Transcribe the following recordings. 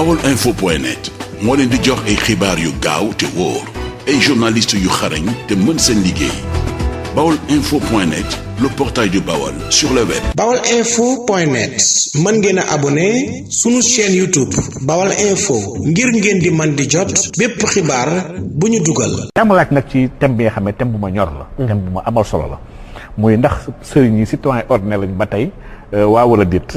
baolinfo.net moo leen di jox ay xibaar yu gaaw te wóor ay journalistes yu xarañ te mën seen liggéey baolinfo.net le portail du Baol sur le web. baolinfo.net mën ngeen a abonné sunu chaîne YouTube Baol Info ngir ngeen di man di jot bépp xibaar bu ñu dugal. dama laaj nag ci thème bi nga xam ne thème bu ma ñor la. thème bu ma amal solo la muy ndax sëriñ yi citoyen ordinaire lañ ba tey waa wala déet.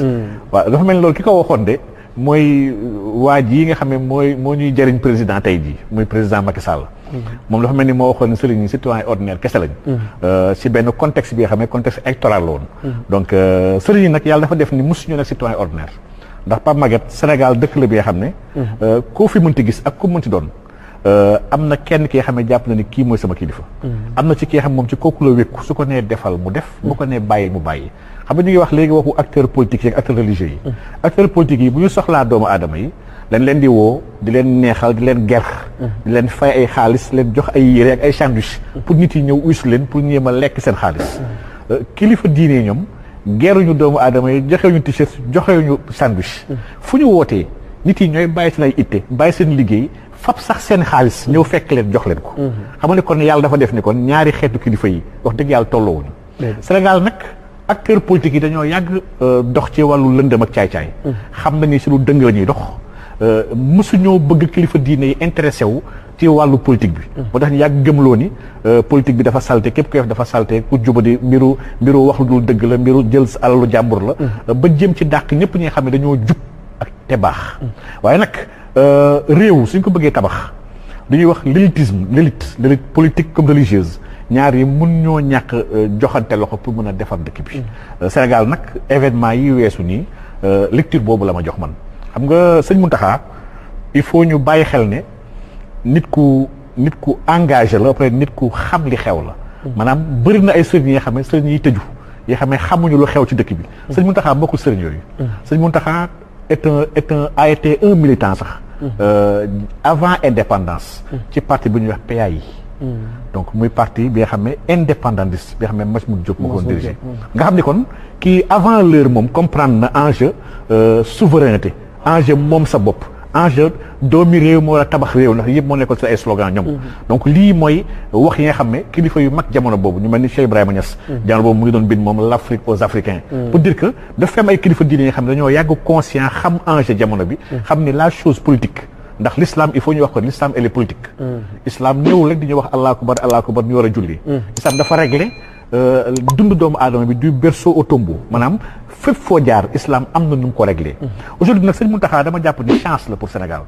waaw dafa mel ni loolu ki ko waxoon de mooy waa ji yi nga xam ne moo ñuy jëriñ président tey jii muy président Macky Sall. moom dafa mel ni moo waxoon ne sëriñ yi citoyen ordinaire kese lañ. ci benn contexte bi nga xam ne contexte électoral la woon. donc sëriñ yi nag yàlla dafa def ni mosuñu nag citoyen ordinaire ndax Pape Maguette Sénégal dëkk la bi nga xam ne. koo fi mënti gis ak ku mënti doon. am na kenn ki nga xam ne jàpp na ni kii mooy sama kilifa. am na ci ki nga xam moom ci kooku la wékku su ko nee defal mu def. bu ko nee bàyyi mu bàyyi. xam nga ñu ngi wax léegi waxu acteurs politiques yi ak acteurs religieux yi. acteurs politiques yi bu ñu soxlaa doomu aadama yi dañ leen di woo di leen neexal di leen ger. di leen fay ay xaalis leen jox ay yére ak ay sandwich. pour nit yi ñëw uysu leen pour ñeem a lekk seen xaalis. kilifa diine ñoom geruñu doomu aadama yi joxewuñu t-shirt joxewuñu sandwich. fu ñu wootee nit yi ñooy bàyyi seen ay itte bàyyi seen liggéey. fab sax seen xaalis ñëw fekk leen jox leen ko. xam nga ne kon yàlla dafa def ni kon ñaari xeetu kilifa yi wax dëgg yàlla tolloowuñu. Sénégal nag acteurs politiques yi dañoo yàgg dox ci wàllu lëndëm ak caay-caay. xam nañu si lu dëng la ñuy dox. mësuñoo bëgg kilifa diine yi intéressé wu ci wàllu politique bi. moo tax ñu yàgg gëmloo ni politique bi dafa salte képp ku def dafa salte ku jubadi mbiru wax lu dul dëgg la mbiru jël alalu jàmbur la. ba jëm ci dàq ñëpp ñi nga xam ne dañoo jub ak te baax. waaye nag. réew suñ ko bëggee tabax lu ñuy wax l'élite politique comme religieuse ñaar yi mun ñoo ñàkk joxante loxo pour mën a defar dëkk bi. Sénégal nag événement yi weesu nii lecture boobu la ma jox man xam nga sëñ Mountakha il faut ñu bàyyi xel ne nit ku engagé la après nit ku xam li xew la. maanaam bëri na ay sëriñ yi nga xam ne sëriñ yi tëju yi xam ne xamuñu lu xew ci dëkk bi. sëñ Mountakha bokkul sëriñ yooyu. sëñ Mountakha a été un militant sax. Avant indépendance. ci parti bu ñuy wax PAI. donc muy parti bi nga xam ne indépendantiste bi nga xam ne Majhemout Diop moo ko dirigé. nga xam ni kon kii avant l'heure moom comprendre na enjeu souveraineté enjeu moom sa bopp enjeu doomi réew moo war a tabax réew ndax yëpp moo nekkoon ci ay slogan ñoom. donc lii mooy wax yi nga xam ne kilifa yu mag jamono boobu ñu mel ni Cheikh Ibrahima Niass. jamono boobu mu ngi doon bind moom l'Afrique aux Africains. pour dire que dafa am ay kilifa diine yi nga xam ne dañoo yàgg conscient xam enjeu jamono bi. xam ni la chose politique. ndax l'islam il faut ñu wax ko l'islam elle est politique. islam ñëwul rek di ñu wax Allahu akbar ñu war a julli. islam dafa régler dund doomu aadama bi du berceau au tombeau maanaam fépp foo jaar islam am na nu mu ko réglé. aujourd'hui nag sëñ Mountakha dama jàpp ni chance la pour Sénégal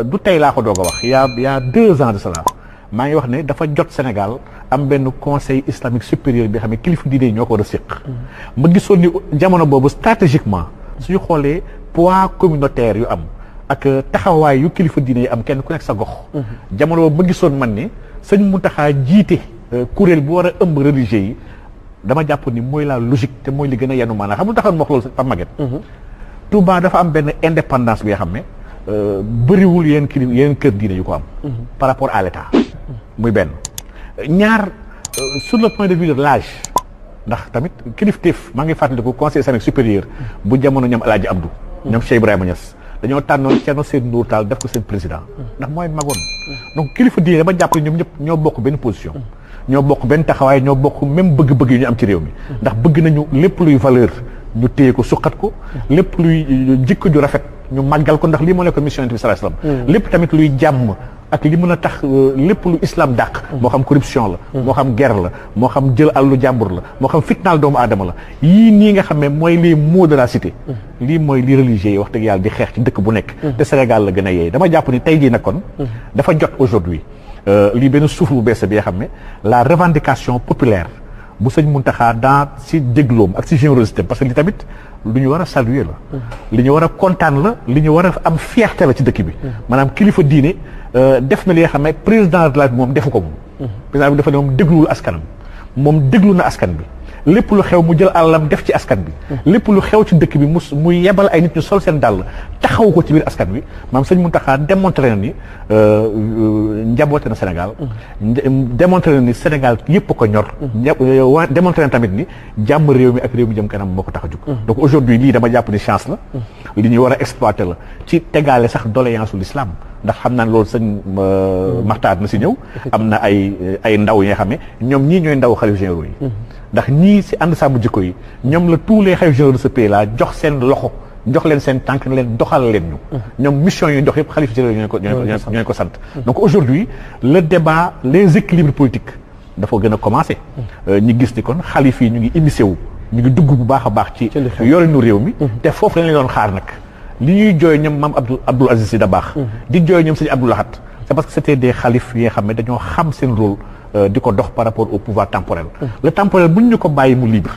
du tey laa ko doog a wax y a 2 ans de cela maa ngi wax ne dafa jot Sénégal am benn conseil islamique supérieur bi xam ne kilifa diine ñoo ko war a séq. ma gisoon ni jamono boobu stratégiquement suñu xoolee poids communautaire yu am. ak taxawaay yu kilifa diine yi am kenn ku nekk sa gox. jamono boobu ma gisoon man ni sëñ Mountakha jiite kuréel bu war a ëmb religieux yi dama jàpp ni mooy la logique te mooy li gën a yenu maanaam xam nga taxoon ma wax loolu Pape Maguette. Touba dafa am benn indépendance bi nga xam ne bëriwul yeneen kër diine yu ko am. par rapport à l'État. muy benn ñaar sur le point de vue de l'âge ndax tamit kilifteef maa ngi fàttaliku conseil islamique supérieur bu jamono ñoom El Hadj Abdou. ñoom Cheikh Ibrahima Niass. dañoo tànnoon Thierno Seydou Nourou Tall def ko seen président ndax mooy magoon donc kilifa diine dama jàpp ne ñoom ñëpp ñoo bokk benn position ñoo bokk benn taxawaay ñoo bokk même bëgg-bëgg yu ñu am ci réew mi ndax bëgg nañu lépp luy valeur ñu téye ko suqat ko lépp luy jikko ju rafet ñu màggal ko ndax lii moo nekk mission bi sallallahu alayhi wasallam lépp tamit luy jàmm ak li mën a tax lépp lu islam dàq moo xam corruption la moo xam guerre la moo xam jël àllu jàmbur la moo xam fitnaal doomu aadama la yii nii nga xam ne mooy les mots de la cité lii mooy li religieux yi wax dëgg yàlla di xeex ci dëkk bu nekk te Sénégal la gën a yeey dama jàpp ni tey jii nag kon dafa jot aujourd'hui lii benn souffle bu bees bi nga xam ne la revendication populaire bu sëñ Mountakha dans si dégloom ak si générosité parce que li tamit lu ñu war a saluer la li ñu war a kontaan la li ñu war a am fierté la ci dëkk bi maanaam kilifa diine def na li nga xam ne président de la République moom defu ko moom président bi dafa ne moom dégluwul askanam moom déglu na askan bi lépp lu xew mu jël alalam def ci askan bi lépp lu xew ci dëkk bi muy yebal ay nit ñu sol seen dàll taxaw ko ci biir askan bi maanaam sëñ Mountakha démontré na ni njaboote na Sénégal démontré na ni Sénégal yëpp ko ñor démontré na tamit ni jàmm réew mi ak réew mi jëm kanam moo ko tax a jóg donc aujourd'hui lii dama jàpp ni chance la li ñuy war a exploiter la ci tegaale sax doléance u l'islam ndax xam naa ne loolu sëñ Maxtaar na si ñëw am na ay ndaw yi nga xam ne ñoom ñii ñooy ndaw xalif généraux yi ndax ñii si ànd sàmm jikko yi ñoom la tous les xalif généraux de ce pays là jox seen loxo jox leen seen tànk ne leen doxal leen ñu ñoom mission yi dox yëpp xalif généraux yi ñooy ko sant donc aujourd'hui le débat les équilibres politiques dafa gën a commencé ñi gis ni kon xalif yi ñu ngi immiscé wu ñu ngi dugg bu baax a baax ci yorinu réew mi te foofu lañ leen doon xaar nag li ñuy jooy ñoom maam Abdoul Aziz Sy Dabakh di jooy ñoom sëñ Abdou Lahad c'est parce que c'était des xalif yi nga xam ne dañoo xam seen rôle di ko dox par rapport au pouvoir temporel le temporel bu ñu ko bàyyi mu libre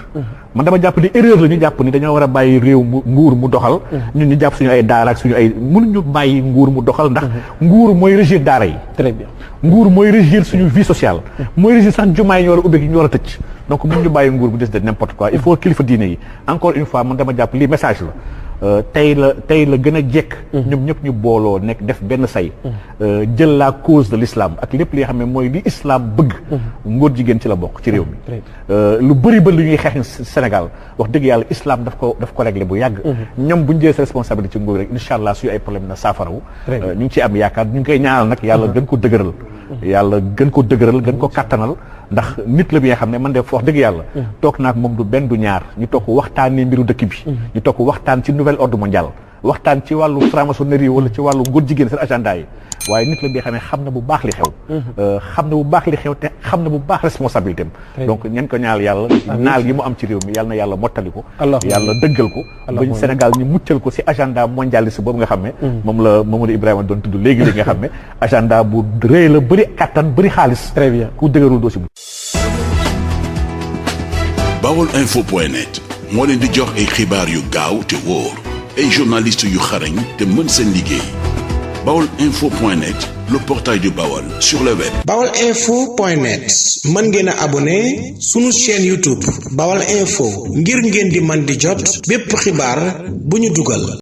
man dama jàpp ni erreur la ñu jàpp ni dañoo war a bàyyi réew mu nguur mu doxal ñun ñu jàpp suñu ay daara ak suñu ay mënuñu bàyyi nguur mu doxal ndax nguur mooy régir daara yi très bien nguur mooy régir suñu vie sociale mooy régir sax jumaa yi ñu war a ubbi ñu war a tëj donc mënuñu bàyyi nguur bu des de n'importe quoi il faut kilifa diine yi encore une fois man dama jàpp lii message la tey la gën a jekk ñoom ñëpp ñu booloo nekk def benn say jël la cause de l'islam ak lépp li nga xam ne mooy li islam bëgg ngóor jigéen ci la bokk ci réew mi lu bëri ba lu ñuy xeex Sénégal wax dëgg yàlla islam daf ko réglé bu yàgg ñoom bu ñu jëlee sa responsabilité ci nguur rek incha allah suy ay problème na saafarawu ñu ngi ciy am yaakaar ñu ngi koy ñaanal nag yàlla gën ko dëgëral yàlla gën ko dëgëral gën ko kattanal ndax nit la bi nga xam ne man de wax dëgg yàlla toog naak moom du benn du ñaar ñu toog waxtaanee mbiru dëkk bi ñu toog waxtaan ci nouvel ordre mondial waxtaan ci wàllu franc-maçonnerie wala ci wàllu ngóor jigéen seen agenda yi waaye nit la bi nga xam ne xam na bu baax li xew xam na bu baax li xew te xam na bu baax responsabilité am donc ñeen ko ñaal yàlla naal yi mu am ci réew mi yàlla na yàlla mottali ko yàlla dëggal ko ba Sénégal ñu muccal ko si agenda mondialiste boobu nga xam ne moom la Mamadou Ibrahima doon tudd léegi nga xam ne agenda bu rëy la bëri kattan bëri xaalis très bien ku dëgërul doo si baolinfo.net moo leen di jox ay xibaar yu gaaw te wóor ay journalistes yu xarañ te mën seen liggéey baolinfo.net le portail du Baol sur le web. baolinfo.net mën ngeen a abonné sunu chaîne YouTube Baol Info ngir ngeen di man di jot bépp xibaar bu ñu dugal.